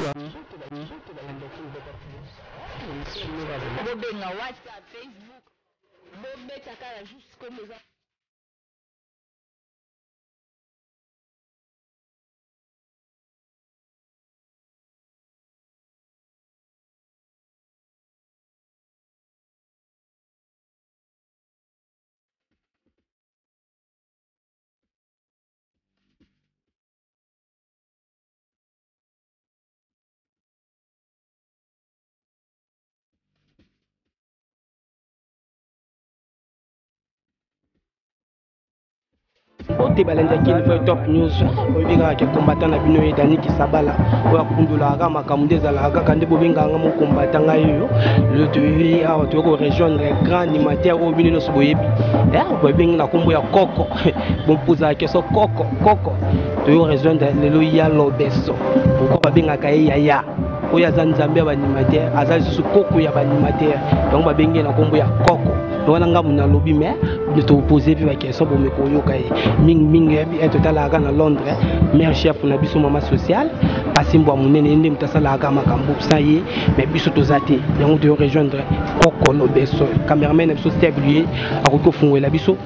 Bobenga WhatsApp, Facebook, bobeta kaka juste kombo eza. Mbote balandi ya Kin Voix Top News, oyebi kaka ke combattant na bino ye Dani Kisabala oyo akundolaka kaka makambo nde ezalaka kaka nde bobengaka nga mokombata ngai oyo lelo toyebi awa toyei ko rejoindre grand animateur oyo bino nyonso boyebi babengi na nkombo ya koko bopozaka keso koko koko toyei ko rejoindre lelo ya lobeso pourquoi babengaka ye yaya oyo aza nzambe ya baanimateur aza lisusu koko ya baanimateur yango babengi ye na nkombo ya koko wana ngambo nalobi mais topose mpe baquestion bomeka koyoka ye mingimingi eh, totalaka na londres mare chef na biso mama sociale pasimbwa monene ye nde moto asalaka makambo sa ye mais biso toza te yango toyo rejoindre koko lobeso cameraman na biso steve lui akoki kofungolela biso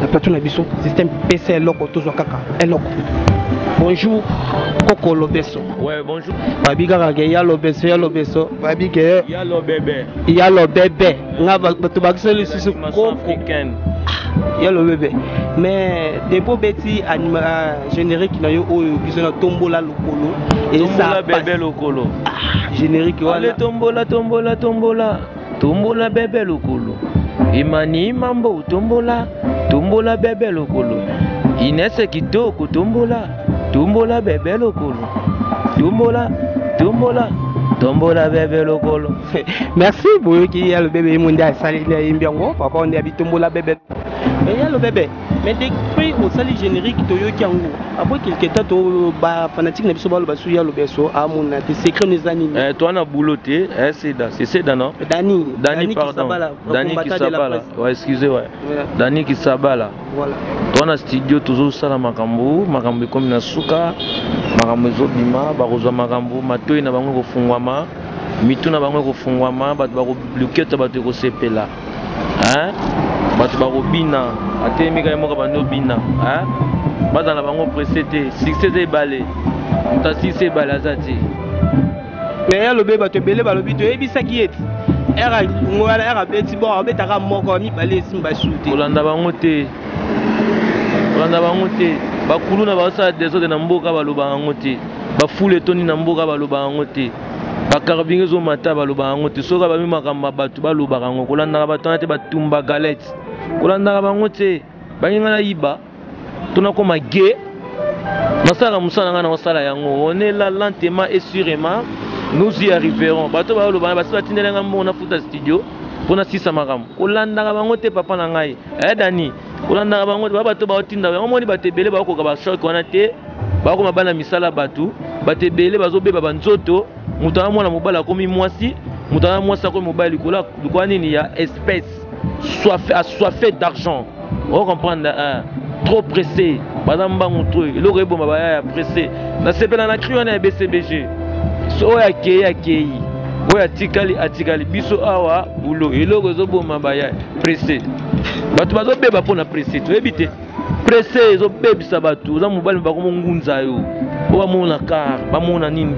na plateau na biso système pesa eloko tozwa kaka eloko. Bonjour koko lobeso. Ouais, bonjour. Babi kaka ke ya lobeso ya lobeso babi ke ya lobebe. Ya lobebe nga bato bakisa lisusu koko ya lobebe mais depuis obeti anima euh, générique na yo oyo biso na tombola lokolo eza bebe lokolo. Ah, générique wana. Allez tombola tombola tombola. Tombola bebe lokolo. Emani mambo tombola, tombola bebe lokolo. Ines kitoko tombola, tombola bebe lokolo. Tombola, tombola, tombola bebe lokolo. Merci boyoki ya lobebe ye monde asali nde ayembi yango papa nde abitombola bebe. Mais ya lobebe mais depuis osali générique toyoki yango après quelque temps to ba fanatique na biso baloba su ya lobeso amona te secret no eza nini? Eh, toi na boulot te, eh, Seda, c'est Seda non? Dani, Dani, pardon. Kisabala, Dani combattant de la Kisabala. presse. Ouais, excusez ouais. Voilà. Dani Kisabala. Voilà. Toi na studio tozosala makambo, makambo ekomi na suka, makambo ezobima, bakozwa makambo, matoi na bango ekofungwama, mitu na bango ekofungwama, bato bakoluketa, bato ekosepela. Hein? Bato bakobina, atelemi kaka moko bandi obina, hein? Bazala na bango pressé te, succès eza ebale. Moto asilisi ebale aza te. Mais ya lobe bato ebele balobi toyebisaki ye ti ere wana ere abeti bon abetaka moko mibale esimba su te. Kolanda bango te, kolanda bango te. Bakuluna bazosala desordre na mboka balobaka yango te, bafulu etondi na mboka balobaka yango te, bakarabinga ezomata balobaka yango te. Soki babi makambo ya bato balobaka yango, kolandaka bato wana te, batumba galette, kolandaka bango te. Balingi ngai nayiba to nakoma gay, nasalaka mosala ngai naosala yango. On est là lentement et sûrement, nous y arriverons. Bato baoloba basi batindela ngai mbongo nafuta studio mpo nasisa makambo. Kolandaka bango te papa na ngai. Eh Dani, kolandaka bango te, ba bato baotinda yango moni bato ebele bakokoka ba choc wana te, bakoma bana misala bato, bato ebele bazobeba ba nzoto, moto aza mwana mobali akomi mwasi, moto aza mwasi akomi mobali likolo likolo nini ya espèce, soif, assoiffé d'argent. O comprendre hein? Trop pressé, baza mbangu trop, eloko eboma baya ya pressé. Nasepela na cri wana ya BCBG. So oyo akei akei, oyo atikali atikali, biso awa boulot, eloko ezoboma baya pressé. Bato bazobeba mpo na pressé, toyebi te. Pressé ezobebisa bato, oza mobali bakomo ngunza yo. Oyo bamona car, bamona nini,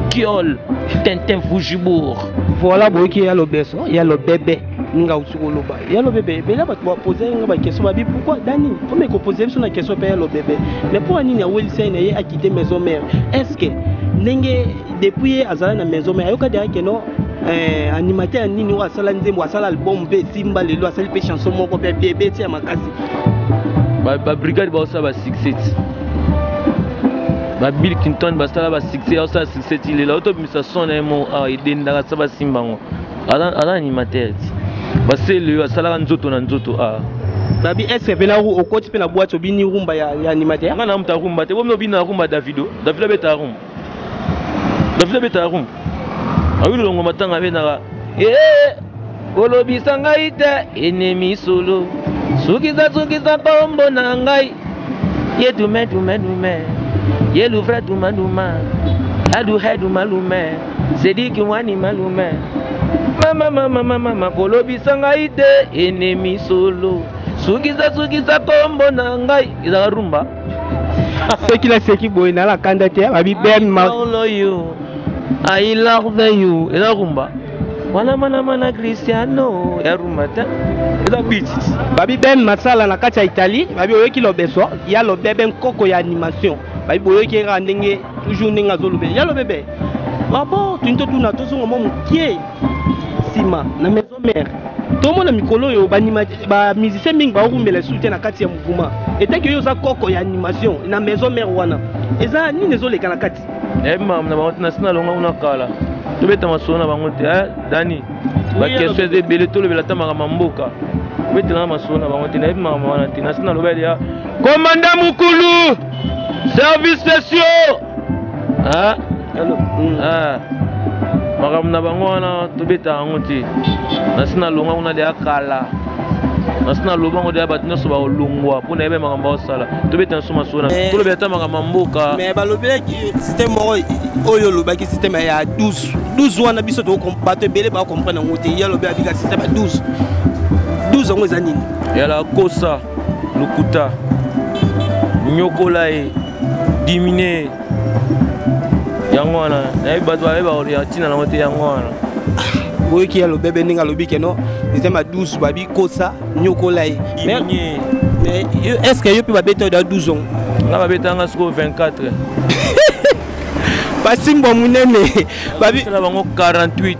kiol, Tintin Fujibourg. Voilà boyoki ya lobeso, ya lobebe ninga uti koloba. Ya lobebe ebele bato bapose nga ba question babi pourquoi Dani comme ekopose biso na question pe ya lobebe. Mais pour nini awelisa ye na ye akite maison mère? Est-ce que ndenge depuis ye azala na maison mère ayoka derrière que non animateur ya nini oyo asala nzembo asala album mpe esimba lelo asali mpe chanson moko mpe ebeti ya makasi. Ba brigade baosala ba succès ti. Ba Bill Clinton basala ba succès, aosala succès ti lelo. Autobimisa son na ye moko awa edendaka sa basimba yango. Aza animateur ti. Basele oyo asalaka nzoto na nzoto awa. Babi est-ce que pena okoti pe na boîte obini rumba ya animateur? Nga na muta rumba te, bomino bina rumba Davido. Davido abeta rumba. Davido abeta rumba. Awilo longo matanga abetaka. Eh, kolobisa ngai te ennemi solo. Sukisa sukisa kombo na ngai. Ye dume dume dume. Ye louvre duma duma. Aduhedu malume sediki wani malume mama mama mama mama kolobisa ngai te enemi solo sukisa sukisa kombo na ngai ezalaka rumba. Soki naseki boye nala kanda te babi bem ma I you I love you eza rumba wana mana mana Cristiano ya rumba te eza beat. Babi ben masala na kati ya Italie babi oyoki lobeso ya lobebe nkoko ya animation babi boyoki kaka ndenge toujours ndenge azolobela ya lobebe rapport tuni totuna tozonga mwa mokie nsima na maison mère tomona mikolo oyo bamusicien mingi baorumbela lisusu te na kati ya mouvement etaki oyo oza koko ya animation na maison mère wana eza nini ezoleka na kati. Nayebi makambo na bango te, nasi nalonga kuna kala. Tobeta masolo na bango te, eh, Dani. Baquestion eza ebele, tolobela ata makambo ya mboka. Obetelanga masolo na bango te, nayebi makambo wana te. Nasi naloba ya komanda mukulu service spéciaux. Ah, Allo. Ah. Makambo na bango wana tobeta yango te. Nasi nalonga kuna deya kala. Nasi naloba yango deya bato nyonso bakolongwa mpo nayebi makambo baosala. Tobeta nyonso masolo na tolobela ata makambo ya mboka. Mais balobelaki système moko oyo olobaki système ya 12 12 wana biso bato ebele bakomprendre yango te. Ye alobi abika système ya 12 12 yango eza nini? Yala kosa lokuta nyokola ye dimine yango wana nayebi bato bayeba ya ntina nango te yango wana. Oyoki ya lobebe ndenge alobi keno système ya 12 babi kosa nyokola ye. Mais Diminuer. Mais est-ce que yo mpe babeta oyo da 12 ans? Nga babetanga sikoyo 24. Basimbwa monene babi Basala bango 48.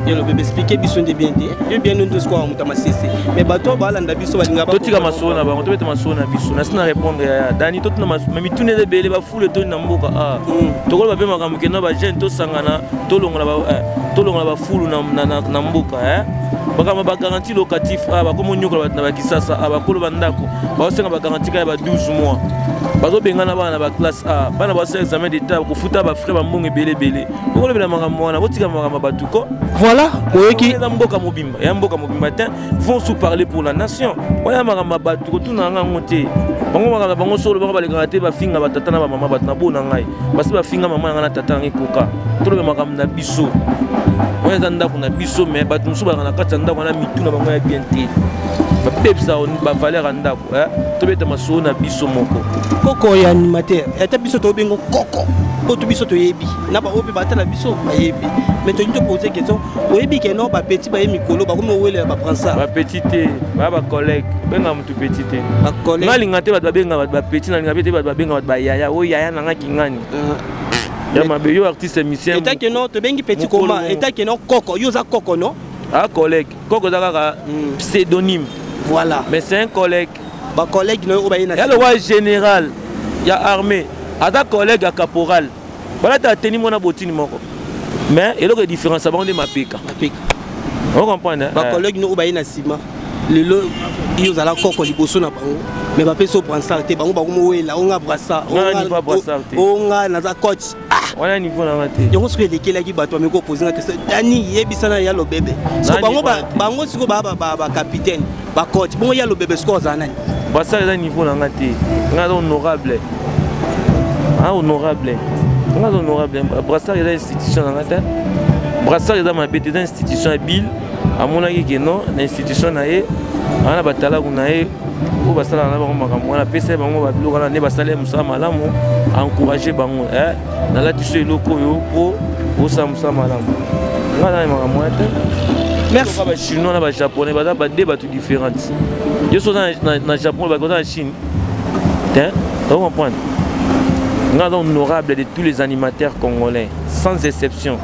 Yo lobi expliquer biso nde bien te. Yo bien nde sikoyo moto ya masese. Mais bato oyo balanda biso balinga totika masolo na bango, tobeta masolo na biso. Nasi na répondre ya Dani totuna mais mituna eza ebele bafulu etoni na mboka. Ah. Tokoloba mpe makambo kenda bajeune tosangana tolongola tolongola bafulu na mboka, eh. Makambo ba garantie locatif, ah, bakomi onyokola bato na bakisasa, ah, bakolo bandako baosenga ba garantie kaka ya ba 12 mois. Bazobengana bana na ba classe A, bana basala examen d'état kofuta ba frais bambongo ebele ebele. Bokolobela makambo wana, botika makambo ya bato ko. Voilà, boyoki. Eza mboka mobimba, ya mboka mobimba te. Vont sous parler pour la nation. Wana makambo ya bato kotuna yanga yango te. Bango makambo na bango solo bango balekaka te bafinga ba tata na ba mama bato na bona ngai. Basi bafinga mama na ngai na tata na ngai koka. Toloba makambo na biso. Wana eza ndako na biso mais bato mosusu balaka na kati ya ndako wana mitu na bango ya bien te. Babebisa ba valeur ya ndako, eh. Tobeta masolo na biso moko. Koko ya animateur, ata biso tobengo koko. Po to biso toyebi. Na ba oyo batala biso bayebi. Mais tolingi toposer question, oyebi ke non ba petit baye mikolo bakomi owelela ba brassard. Ba petit te, ba ba collègue, benga mutu petit te. Ba collègue. Nga linga te bato babenga bato ba petit, na linga pe te bato babenga bato ba yaya, oyo yaya na nga kingani. Ya mabe yo artiste musicien. Eta ke non tobengi petit koma, eta ke non koko, yo za koko non? Ah collègue, koko za kaka pseudonyme. Voilà. Mais c'est un collègue. Ba collègue no oyo baye na Ya le roi général ya armée, aza collègue ya caporal. Voilà ta teni mona botini moko. Mais eloko différence bango nde mapeka. Mapeka. On comprend hein? Ba collègue no oyo baye na nsima. Lelo yo ozala koko liboso na bango mais bapesi yo brassard te, bango bakomowela onga brassard, Nga na niveau brassard te. onga naza coach. Ah! Wana niveau na nga te. Yango soki elekelaki bato bameki kopose nga question, Dani yebisa na ya lobebe. Na Siko bango niveau na te. bango siko ba ba ba capitaine, ba coach, bongo ya lobebe siko ozala nani? Brassard eza niveau na nga te. Nga aza honorable. Ah honorable. Nga aza honorable. Brassard eza institution na nga te. Brassard eza mabe te, eza institution ya Bill. Amonaki ke non na institution na ye, aza na batalaku na ye oyo basalaka na bango makambo wana, apesa ye bango ba biloko wana nde basala ye mosala malamu, encourager bango, eh, nalati so eloko oyo po osala mosala malamu. Nga na makambo wana te. Merci. Ba chinois na ba japonais baza ba deux bato différentes. Yo so oza na Japon, ba oza na Chine. Hein? Vous comprenez? Nga aza honorable de tous les animateurs congolais sans exception.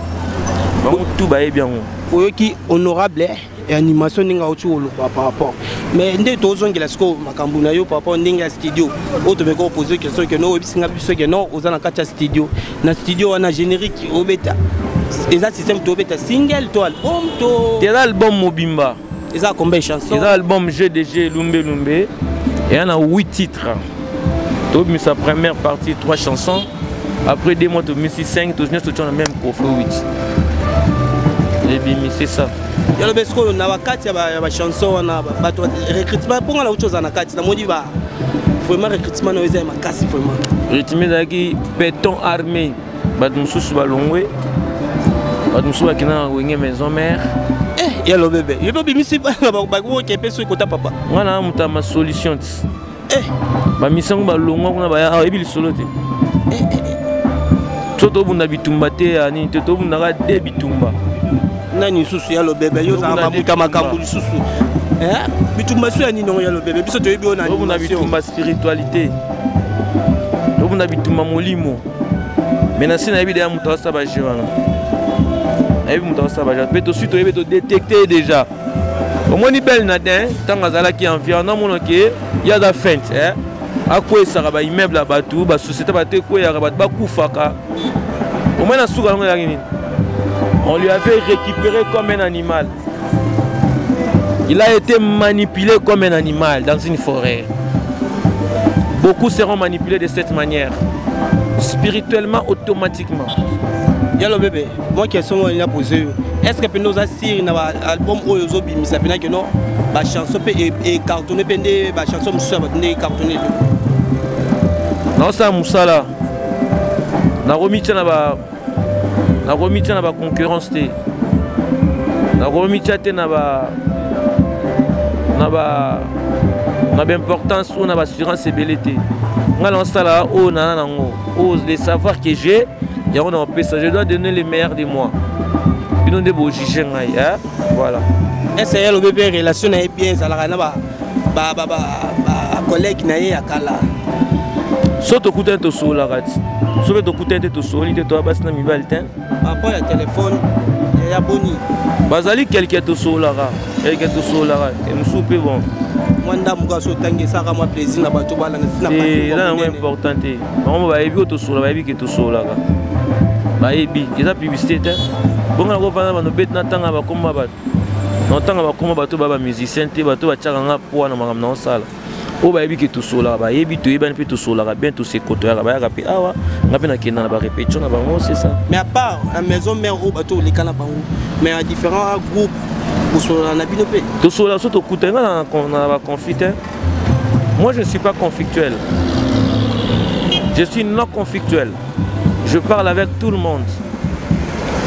Bango tout bayebi yango. Oyoki honorable et animation ndenge auti koloba par rapport. Mais nde tozongela sikoyo makambo na yo par rapport ndenge ya studio. Oyo tomeki koposer question ke non, oyebisi nga biso ke non, oza na kati ya studio. Na studio wana générique obeta. Eza système tobeta single to album to Eza album mobimba. Eza combien de chansons? Eza album GDG Lumbe Lumbe. Et on a 8 titres. Tobimisa première partie 3 chansons. Après 2 mois tobimisi 5, tobimisi nyonso na même coffre 8. Ebimi, c'est ça. Ya lobe sikoyo na bakati ya ba chanson wana bato recrutement mpo nga na uti ozala na kati namoni ba vraiment recrutement na yo eza ya makasi vraiment. Rythme ezalaki béton armé. Bato mosusu balongwe, bato mosusu bakenda na Wenge Maison Mère. Eh, ya lobebe yo mpe obimisi bakoke mpe soki kota papa. Nga na moto ya masolution ti. Eh. Bamisango balongwa kuna baya awa, oyebi lisolo te. Eh, eh, eh. So tobunda bitumba te ya nini te, tobundaka de bitumba. Nani lisusu ya lobebe yo ozala mabuta makambo lisusu? Eh? Bitumba so ya nini yango ya lobebe? Biso toyebi oyo na tobunda bitumba spiritualité, tobunda bitumba molimo. Mais na se nayebi deya moto asala bajeu wana, nayebi moto asala bajeu mpe tosui toyebi todetecte déjà. Omoni belle Nadin ntango azalaki en vie, namona ke ye aza feinte, eh? Akweyisaka baimmeuble ya bato, basociété bato ekweyaka, bato bakufaka. Omoni na suka yango ezalaki nini? On lui avait récupéré comme un animal, il a été manipulé comme un animal dans une forêt. Beaucoup seront manipulés de cette manière, spirituellement, automatiquement. Ya lobebe, moi question oyo na pose yo: est ce que mpenza oza sire na baalbum oyo ozobimisa mpena keno bachanson mpe ecartonne mpe nde bachanson mosusu ya bato nde ecartonne lelo? Naosala mosala, nakomitya na ba nakomitya na baconcurrence te, nakomitya te na ba na ba na baimportance oyo na baassurance ebele te. Ngai naosala oyo nana nango, oyo le savoir que j'ai, yango na opesa. Je dois donner le meilleur de moi, bino nde bojuge ngai, hein? Voilà. Ese ya lobe mpe relation na ye bien ezalaka na bacollègue na ye ya kala? So tokutani, tosololaka ti. So mpe tokutani te, tosoli te, toya basi na mibali te. Par rapport ya telefone ya boni? Bazali quelque, tosololaka quelque, tosololaka mosusu mpe bon. Mwa ndambo kaka so otangi, esalaka mwa plaisir na bato balanda. Eza yango important te. Bango bayebi oyo tosolola, bayebi ke tosololaka, bayebi eza publicité te. Bongo nakofanda bano beti, natanga bakoma bato, natanga bakoma bato ba bamusicien te, bato batiaka nga poa na makambo naosala. Oyo bayebi ke tosololaka, bayebi toyebani mpe tosololaka bien, tosekotoyaka, bayaka mpe awa, nga mpe nakenda na barépétition na bango, c'est ça. Mais à part la Maison Mère oyo bato oleka na bango, mais à différents groupes bosolola na bino mpe? Tosolola so tokutani. Nga na baconflit te. Moi, je ne suis pas conflictuel, je suis non conflictuel. Je parle avec tout le monde.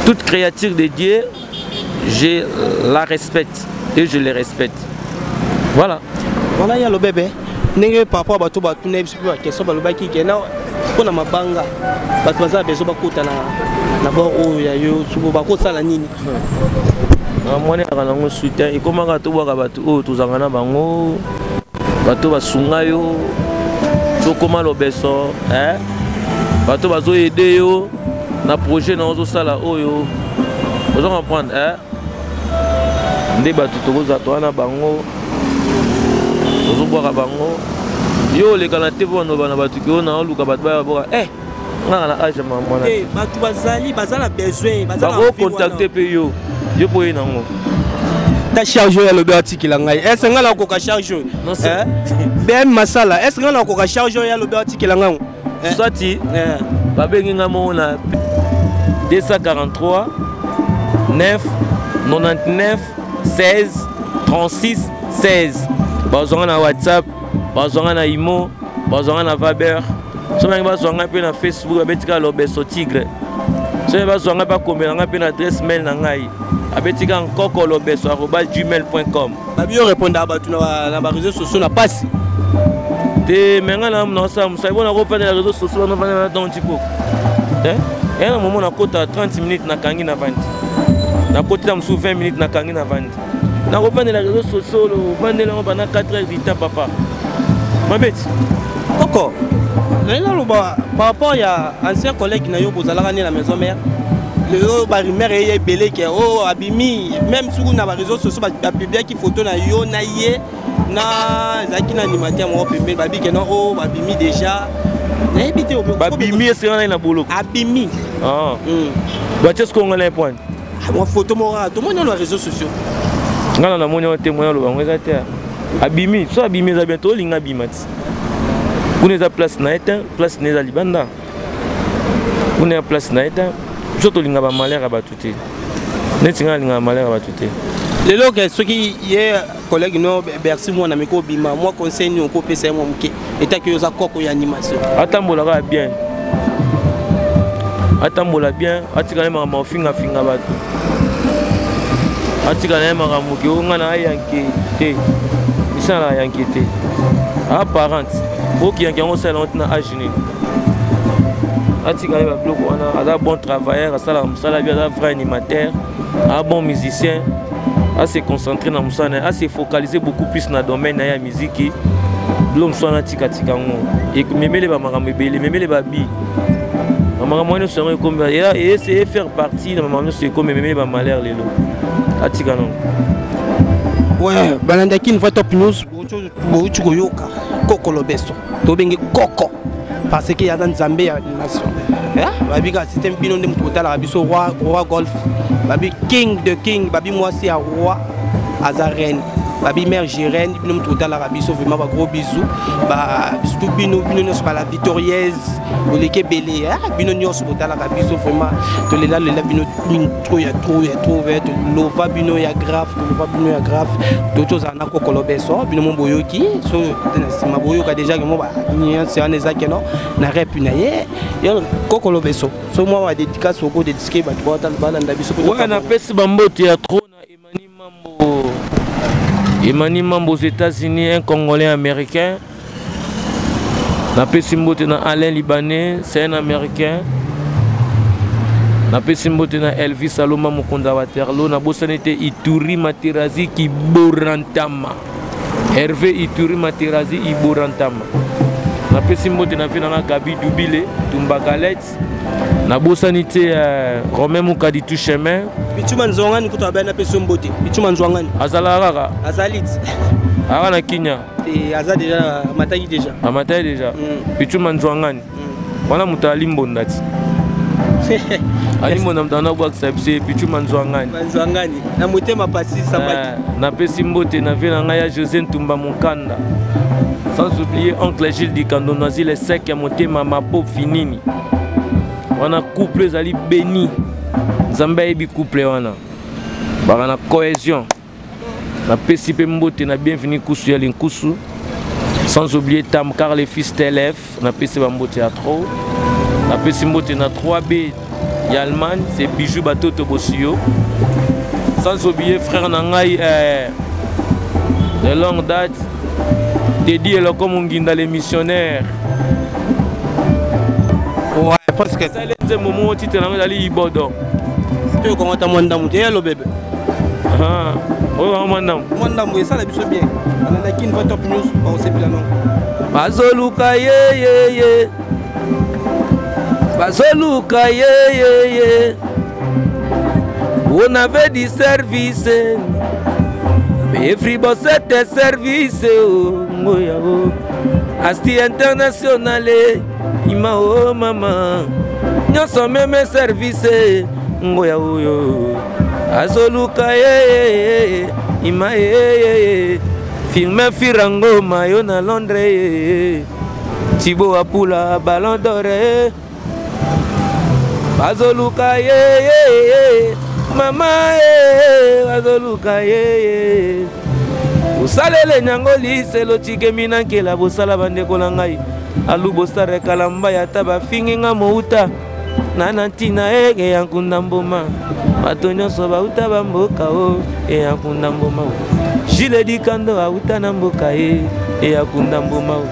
Toute créature de Dieu, je la respecte et je les respecte. Voilà. Voilà ya lobebe, ndenge par rapport bato batuna biso mpe baquestion, balobaki ke na mpo na mabanga bato baza na besoin bakota na bord oyo ya yo, soko bakosala nini? Mwana yaka nango soutien ekomaka, tobwaka bato oyo tozalaka na bango, bato basunga yo tokoma lobeso, eh? Bato bazoyede yo na projet na ozosala oyo ozo comprendre, eh? Nde bato tokozala toza na bango, ozobwaka bango. Yo oleka na te mpo banoba na bato ke oyo na oluka bato baya baboka, eh, ngaka na age ya mwana. Bato bazali baza na besoin. Bakocontacte mpe yo, yo mpo oye nango. Ta charge oyo alobi atikela ngai, ese ngai nakoka charge oyo? Bm Masala, ese ngai nakoka charge oyo alobi atikela ngai? Swati babengi ngai moko na 243 9 99 16 36 16. Bazwanga na WhatsApp, bazwanga na Imo, bazwanga na Viber. Soki bangi bazwa ngai mpe na Facebook, babetika Lobeso Tigre. Soki bazwa ngai, bakomela ngai mpe na adresse mail na ngai, abetika nkokolobeso@gmail.com. Babi yo répondaka bato na baréseau sociaux na pasi? Te, me ngai naosala mosala bona kofanda na réseau sociaux, banofanda na don tipo eya na momo nakota 30 minutes, nakangi na vandi, nakoti na mosusu 20 minutes, nakangi na vandi. Nakofandela réseau sociaux, ovandela yango pendant 4 heures du temps, papa mabeti. Koko, naye naloba par rapport ya ancien collègue na yo bozalaka nde na Maison Mère. Lelo barumeur eye ebele ke o abimi, même soki na baréseau sociaux bapubliaki photo na yo na ye na ezalaki na animateur moko pembeni, babi ke non, o babimi déjà, nayebi te. Babimi esika nai na boloko? Abimi. Batie sikoyo ngai na point. Mwa photo moko kaka tomoni na réseaux sociaux. Ngai na namoni yango te, moya aloba yango eza te. Abimi so abimi eza bien, tolinga abima ti kuna eza place na ye te. Place na ye eza libanda kuna, ya place na ye te. Biso tolinga bamalheur ya bato te, neti ngai alingaka malheur ya bato te. Lelo ke soki ye collègue no Bercy Mwana meko obima, mwa conseil nini okopesa ye mwa moke? Etaki yo oza koko ya animation. Atambola kaka bien, atambola bien, atika ye makambo afingafinga bato, atika na ye makambo ke o ngai na ayanke te, misala na ayanke te, apparente okiyanke yango osala yango ntina age nini. Atika ye babiloko wana. Aza bon travailleur, asalaka mosala bi, aza vrai animateur, a bon musicien, ase concentrer na mosala na ye, ase focaliser beaucoup plus na domaine na ye ya miziki. Biloko mosusu wana tikatika yango, ememele bamakambo ebele, ememele babi bamakambo wana nyonso, yango ekomi ese faire partie na bamakambo nyonso ekomi ememele bamalheur lelo. Atika nango. Ouais, balandaki une fois Top News, bouti koyoka Koko Lobeso, tobenge Koko parce que aza nzambe ya animation. Babi kaka système bino nde moto botalaka biso, roi, roi golf, babi king de king, babi mwasi ya roi aza reine, babi mère Gérène. Bino moto botalaka biso, vraiment ba gros bisous, ba surtout bino, bino nyonso bala victorieuse, boleki ebele. Bino nyonso botalaka biso, vraiment tolela lela bino mingi, trop ya trop ya trop, tolova bino ya grave, tolova bino ya grave. Tozala na Koko Lobeso, bino mo boyoki so te na nsima, boyoka déjà ke mo banyonso wana eza keno na rep na ye. Yo Koko Lobeso, so mwa ba dédicace oko dédiquer bato balanda biso. Ouais, napesi bambote ya trop na Emani Mambo, Emani Mambo aux États-Unis, un Congolais américain. Napesi mbote na Alain Libanais, c'est un Américain. Napesi mbote na Elvis Aloma, mokonzi ya Waterloo. Nabosani te Ituri Materazi Kiborantama, Hervé Ituri Materazi Iborantama. Napesi mbote na vie nanga Gabi Dubile Tumbagalet. Nabosani te Romain Mukadi tout chemin. Bichuma Nzwangani kutu abai, napesi yo mbote, Bichuma Nzwangani. Azalaka kaka. Azali ti. Aka na Kinya. Te, aza déjà amataki déjà. Amataki déjà. Bichuma Nzwangani wana moto ali mbonda ti ali mbonda, moto ana bwakisa biso ye Bichuma Nzwangani. Nzwangani na motema pasi sambaki. Napesi mbote na vie na ngai ya José Ntumba Monkanda, sans oublier oncle Gilles Dikando Noisi le sec ya motema mapo finini wana. Couple ezali béni, Nzambe ayebi couple wana baka na cohésion. Napesi mpe mbote na Bienvenu Kusu ya Linkusu, sans oublier Tam Car le fils TLF. Napesi bambote ya trop. Napesi mbote na 3B ya Allemagne, c'est Bijou Batoto Bosio, sans oublier frère na ngai de longue date, Teddy Eloko Monginda le missionnaire. Ouais, parce que esali nzembo moko, titre nango ezali Ibodo. Toyokongo mwa ndambu te ya lobebe. Oyo bango mwa ndambu. Mwa ndambu esala biso bien. Balandaki une fois Top News, baosepela nango. Bazoluka yeyeye, bazoluka yeyeye. On avait du service, mais fribo c'était service oh, ngoya oh. Asti international ima o oh, mama nyonso meme service ngoya oyo azoluka ye ima ye firme firango mayo na Londres ye Tibo Apula ballon d'or bazoluka ye mama ye bazoluka ye osalele nyango liselo tikemi na nkela bosala bandeko na ngai alu bosara kalamba ya ata bafingi nga mouta na na ntina eke ya nkunda mboma bato nyonso bauta bamboka o eya nkunda mboma o Jile Dikando auta na mboka ye eya kunda mboma o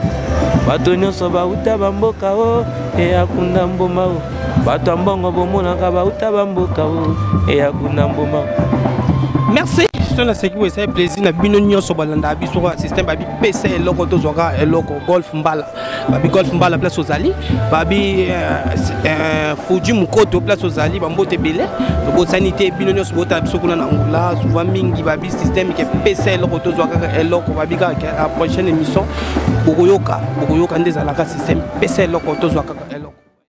bato nyonso bauta bamboka o eya kunda mboma o bato ya mbongo bomonaka bauta bamboka o eya kunda mboma o. Merci. So naseki boye, esali plaisir na bino nyonso balandaka biso kaka système. Babi pesa eloko, tozwaka eloko. Golf Mbala, babi Golf Mbala place ozali, babi Fuji Mokoto place ozali, bambote ebele. Tobosani te bino nyonso botala biso kuna na Angola souvent mingi. Babi système ke pesa eloko, tozwa kaka eloko. Babi kaka la prochaine émission bokoyoka, bokoyoka nde ezalaka système pesa eloko, tozwa kaka eloko.